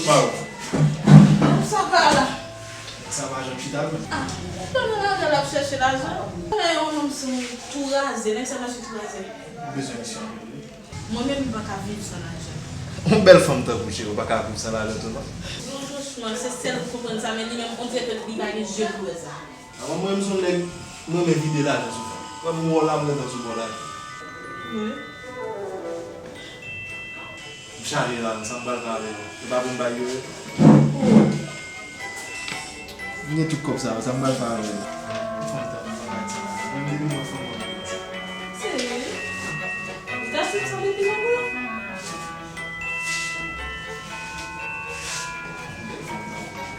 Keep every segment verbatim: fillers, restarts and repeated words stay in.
Wow. Sa pa la. Sa pa janm chita vre. Ah, pandan lajan l ap chèche lajan. Pandan yon nonm sou tou raze, nèg sa mache tou raze. Ou bezwen misye anpil wi. Mwen menm m pa ka viv san lajan. Yon bèl fanm tankou w cheri, ou pa ka viv san lajan tou non. Non franchman, se sèl ou konprann sa, men li menm on dirè ke li pa gen je pou wè sa. Avan mwen, m se yon nèg, m renmen vide lajan sou fanm. Wè m wè w la, m renmen sou bò lajan. Wi. M chaje la, sa m pral fè avè l? Yo pa pou m bay yo yo? M gen tout kòb sa yo, sa m pral fè avè l? Fanm tankou m pa ka di sa. Mwen, depi mwen fanm mwen. Serye? Ou ta sot sa depi lontan?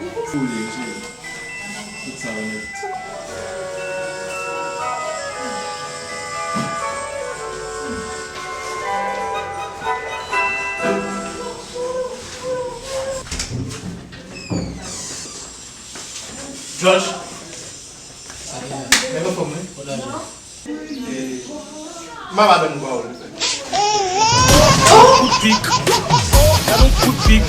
Ou pou foule, cheri. Tout sa yo nèt. Josh. Men anfòm wi. E, m a madanm ou pa ou li fè. Kout pik. Gad yon kout pik.